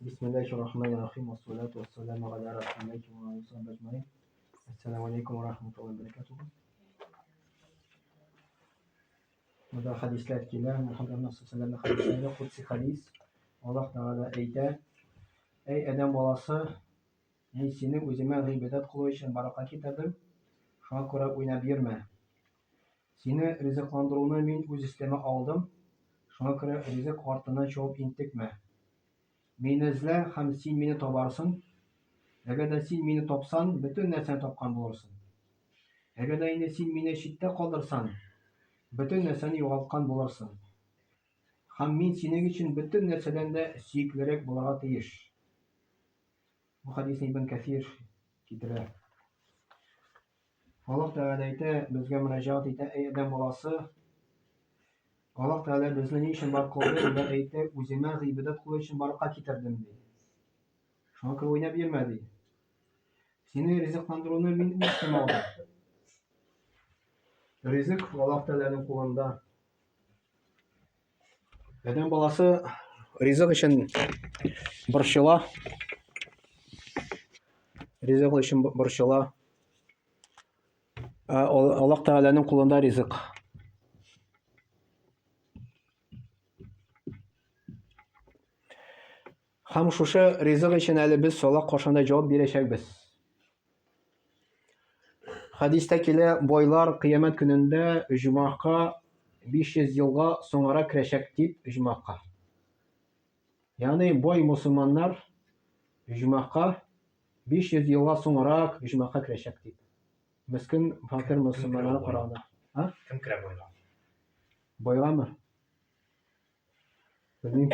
Бисмиллахир-рахманир-рахим. Вассалату вассаламу аля расулиллахи ва аля сахбихи аджмаин. Ассаламу алейкум ва рахматуллахи ва баракатуху. Монда хәдисләр килә. Мөхәммәд саллаллаху алейһи ва сәлләм хәдисләре, кудси хәдис. Аллаһ Тәгалә әйтә: Әй адәм баласы, мин сине үземә гыйбадәт кылу өчен барлыкка китердем, шуңа күрә уйнап йөрмә. Сине ризыкландыруны мин үз өстемә алдым, шуңа күрә ризык артыннан чабып интекмә. Мине эзлә, һәм син мине табарсың. Әгәр дә син мине тапсан, бөтен нәрсәне тапкан булырсың. Әгәр дә инде син мине читтә калдырсан, бөтен нәрсәне югалткан булырсың. Һәм мин синең өчен бөтен нәрсәдән дә сөеклерәк булырга тиеш. Бу хәдисне Ибн Кәсир китерә. Аллаһ Тәгалә әйтә, безгә мөрәҗәгать итә, әй адәм баласы, Аллаһ Тәгалә безне ни өчен бар кылды? Вә әйтә, үземә гыйбадәт кылу өчен барлыкка китердем, ди. Шуңа күрә уйнап йөрмә, ди. Сине ризыкландыруны мин үз өстемә алдым. Ризык Аллаһ Тәгаләнең кулында. Адәм баласы ризык өчен борчыла. Ризык өчен борчыла. Ә Аллаһ Тәгаләнең кулында ризык. Һәм шушы ризык өчен әле без Аллаһ каршында җавап бирәчәкбез. Хәдистә килә, байлар кыямәт көнендә оҗмахка 500 елга соңарак керәчәк дип оҗмахка. Ягъни бай мусульманнар оҗмахка 500 елга соңарак оҗмахка керәчәк дип. Мескен факир мусульманнарга караганда. А? Кем керә байга? Байгамы? Белмим.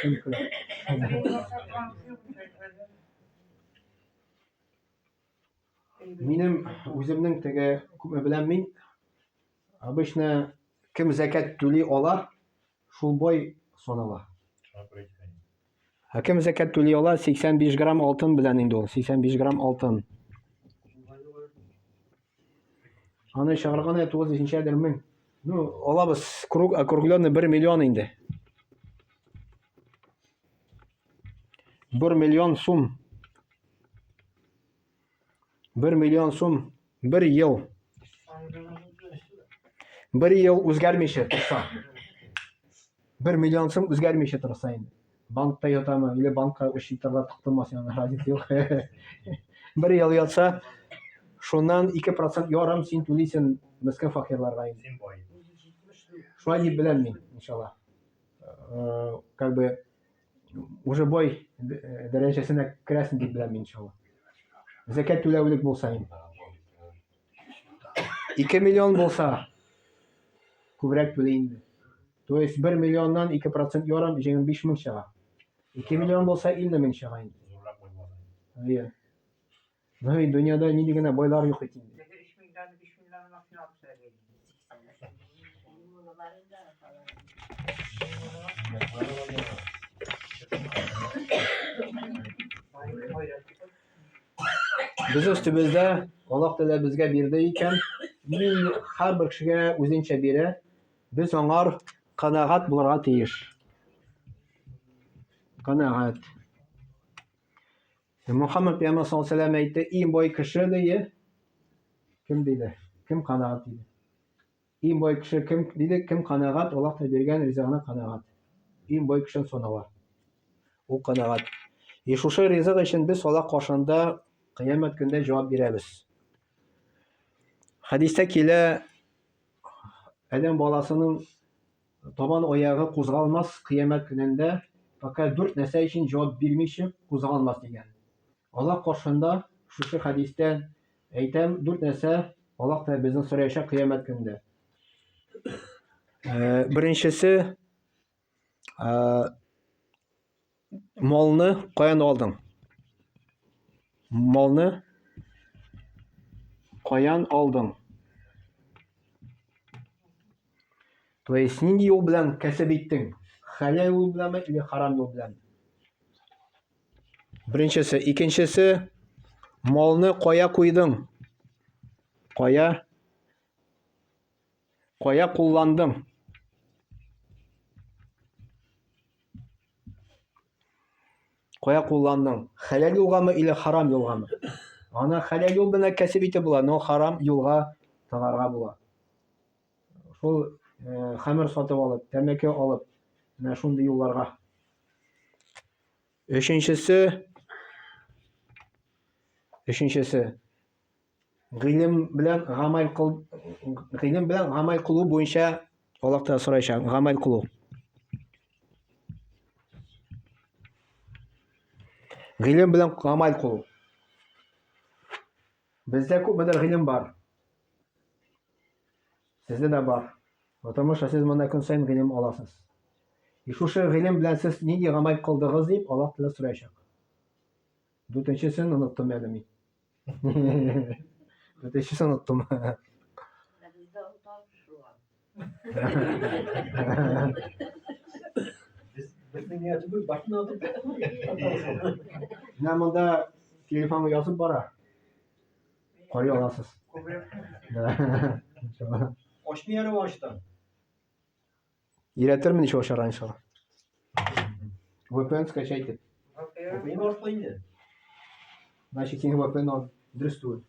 Кем керә? Минем үземнең теге күпме беләм мин, обычно кем зәкәт түли ала, шул бай санала. Ә кем зәкәт түли ала, 85 грамм алтын белән инде ул, 85 грамм алтын. Аны чыгарган 9 ничәдер мең. Ну, алабыз круг, округленный 1 миллион инде. 1 миллион сум. 1 миллион сум бер ел. Бер ел үзгәрмичә торса. 1 миллион сум үзгәрмичә торса инде. Банкта ятамы или банкка счетларга тыктымы сиңа разница юк. Бер ел ятса, шуннан 2% ярым син түлисең мескен факирларга инде. Син бай. Шулай дип беләм мин, иншалла. Э, как бы уже бай э, дәрәҗәсенә керәсең дип беләм мин, иншалла. Зәкәт түләүлек булса инде. 2 миллион булса, күбрәк түли инде. То есть 1 миллионнан 2% ярым 25 мең чыга. 2 миллион булса 50 мең чыга инде. Зуррак бай буласың. Әйе. Ну и дөньяда нинди генә байлар юк бит инде. 3 миллион, 5 миллион машина алып төшәргә. Без өстебездә Аллаһ Тәгалә безгә бирде икән, мин һәрбер кешегә үзенчә бирә. Без аңар канәгать булырга тиеш. Канәгать. Мухаммад пәйгамбәр саллаллаху алейһи вәсәлләм әйтте, иң бай кеше диде. Кем диде? Кем канәгать диде? Иң бай кеше кем диде? Кем канәгать, Аллаһ та биргән ризыгына канәгать. Иң бай кеше санала. Ул канәгать. И шушы ризык өчен без Аллаһ каршында кыямәт көндә җавап бирәбез. Хәдистә килә, Адәм баласының табан аягы кузгалмас кыямәт көнендә, пока дүрт нәрсә өчен җавап бирмичә кузгалмас дигән. Аллаһ каршында шушы хәдистә әйтәм, дүрт нәрсә Аллаһ та безне сораячак кыямәт көнендә. Э, беренчесе, э, малны каян алдың? Малны каян алдың? То есть нинди юл белән кәсеп иттең? Хәләл юл беләнме или харам юл белән? Беренчесе, икенчесе малны кая куйдың? Кая? Кая кулландың? Кая кулландың? Хәләл юлгамы или харам юлгамы? Аны хәләл юл белән кәсеп итеп була, но харам юлга тыгарга була. Шул э, хәмер сатып алып, тәмәке алып, менә шундый юлларга. Өченчесе, өченчесе гыйлем белән гамәл кыл гыйлем белән гамәл кылу буенча Аллаһ Тәгалә сорайчак, гамәл кылу. Гыйлем белән гамәл кылу. Бездә күпмедер гыйлем бар. Сездә дә бар. Потому что сез монда көн саен гыйлем аласыз. И шушы гыйлем белән сез нинди гамәл кылдыгыз дип Аллаһ Тәгалә сорайчак. Дүртенчесен оныттым әле мин. Дүртенчесен оныттым. Бездә онытабыз шул. Без безнең генә түгел, башны атып. Менә монда телефонга язып бара. Карый аласыз. Күбрәк Иншалла. Ачмый әле ул ачты. Өйрәтермен еще ашарга иншалла. VPN скачать итеп. VPN артлы инде. Значит, синең VPN ал дөрес түгел.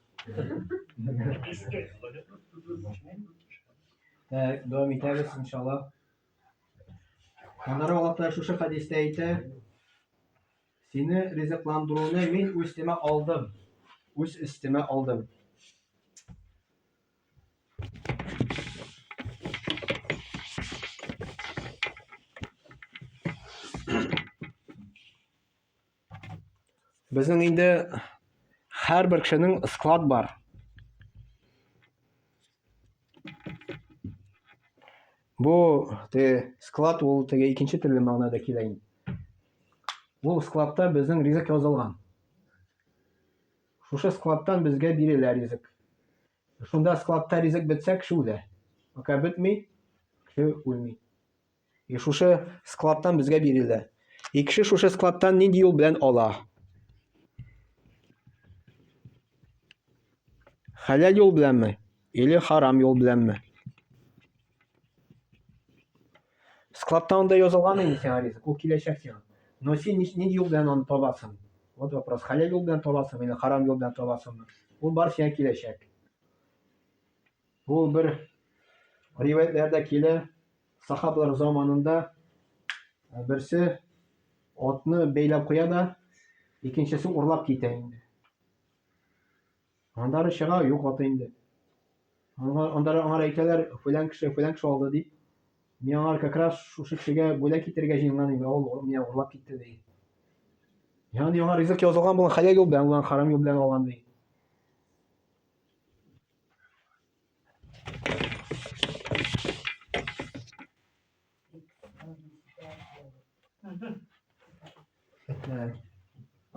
Иске. Так, дәвам итәбез иншалла. Аннары Аллаһ Тәгалә шушы хәдистә әйтә, сине ризыкландыруны мин үз өстемә алдым. Үз өстемә алдым. Безнең инде һәрбер кешенең склад бар. Бу те склад ул теге икенче төрле мәгънәдә килә инде. Ул складта безнең ризык язылган. Шушы складтан безгә бирелә ризык. Шунда складта ризык бетсә, кеше үлә. Пока бетми, кеше үлми. И шушы складтан безгә бирелә. И кеше шушы складтан нинди юл белән ала? Хәләл юл беләнме? Или харам юл беләнме? Складта анда язылган инде сиңа ризык, ул киләчәк сиңа. Но син нинди юл белән аны табасың? Вот вопрос. Хәләл юл белән табасың или харам юл белән табасыңмы? Ул бар сиңа киләчәк. Бу бер риваятләрдә килә, сахабалар заманында берсе атны бәйләп куя да, икенчесе урлап китә инде. Аннары чыга, юк аты инде. Аннары аңар әйтәләр, фәлән кеше, фәлән кеше алды дип. Мин аңар как раз шушы кешегә бүләк итәргә җыенган идем, ул мине урлап китте ди. Ягъни аңа ризык язылган булган хәләл юл белән, булган харам юл белән алган ди.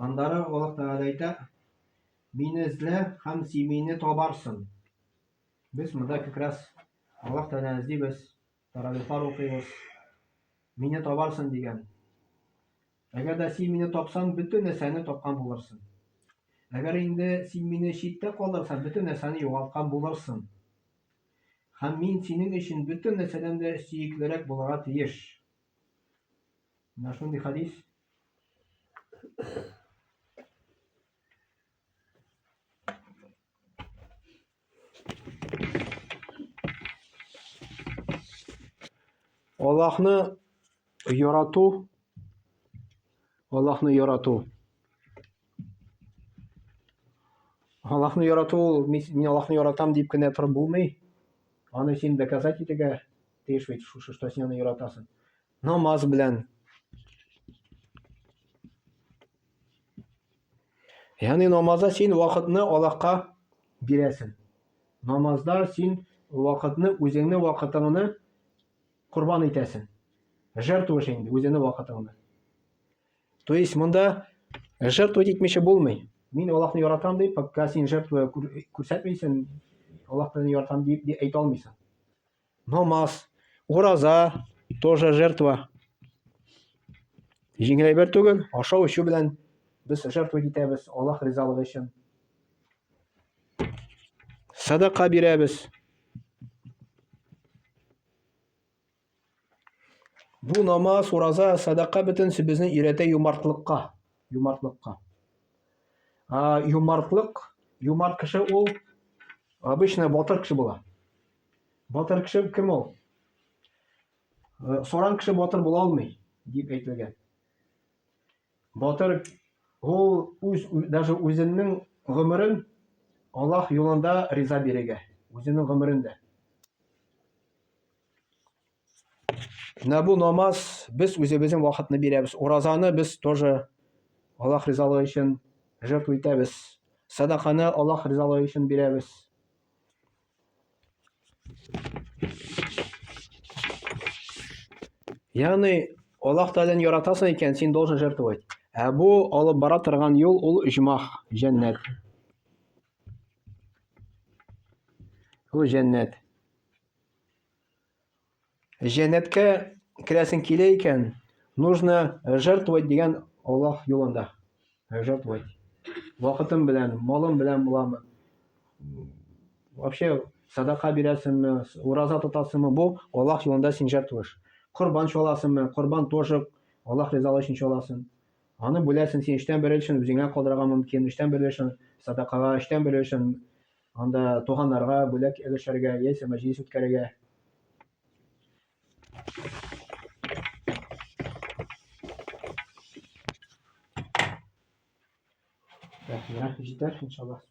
Аннары Аллаһ Тәгалә әйтә, Мине эзлә һәм син мине табарсың. Без монда как раз Аллаһ Тәгаләне эзлибез, таравихлар укыйбыз. Мине табарсың дигән. Әгәр дә син мине тапсаң, бөтен нәрсәне тапкан булырсың. Әгәр инде син мине читтә калдырсаң, бөтен нәрсәне югалткан булырсың. Һәм мин синең өчен бөтен нәрсәдән дә сөеклерәк булырга тиеш. Менә шундый хәдис. Аллаһны ярату, Аллаһны ярату. Аллаһны ярату ул мин Аллаһны яратам дип кенә торып булмый. Аны син доказать итәргә тиеш бит, шушы, что син аны яратасың. Намаз белән. Ягъни намазда син вакытны Аллаһка бирәсең. Намазда син вакытны, үзеңне вакытыңны корбан итәсең. Жертвуешь инде үзеңне вакытыңны. То есть монда жертвовать итмичә булмый. Мин Аллаһны яратам дип, пока син жертва күрсәтмисең, Аллаһны яратам дип әйтә алмыйсың. Намаз, ураза тоже жертва. Җиңел әйбер түгел, ашау эчү белән без жертва итәбез Аллаһ ризалыгы өчен. Садака бирәбез. Бу намаз, ураза, садака бөтенесе безне өйрәтә юмартлыкка. Юмартлыкка. А юмартлык, юмарт кеше ул обычно батыр кеше була. Батыр кеше кем ул? Э, соран кеше батыр була алмый, дип әйтелгән. Батыр ул үз даже үзенең гомерен Аллаһ юлында риза бирергә, үзенең гомерен дә. Менә бу намаз без үзебезнең вакытны бирәбез. Уразаны без тоже Аллаһ ризалыгы өчен жертва итәбез. Садаканы Аллаһ ризалыгы өчен бирәбез. Ягъни Аллаһ Тәгаләне яратасың икән, син должен жертвовать. Ә бу алып бара торган юл ул оҗмах, җәннәт. Ул җәннәт. Җәннәткә керәсең килә икән, нужно жертвовать дигән Аллаһ юлында. Жертвовать. Вакытым белән, малым белән буламы? Вообще садака бирәсеңме, ураза тотасыңмы, бу Аллаһ юлында син жертвуешь. Корбан чаласыңмы, корбан тоже Аллаһ ризалыгы өчен чаласың. Аны бүләсең син өчтән бер өлешен үзеңә калдырырга мөмкин, өчтән бер өлешен садакага, өчтән бер өлешен Анда туганнарга бүләк өләшергә яисә мәҗлес үткәрергә. Рәхмәт, җитәр, иншаллаһ.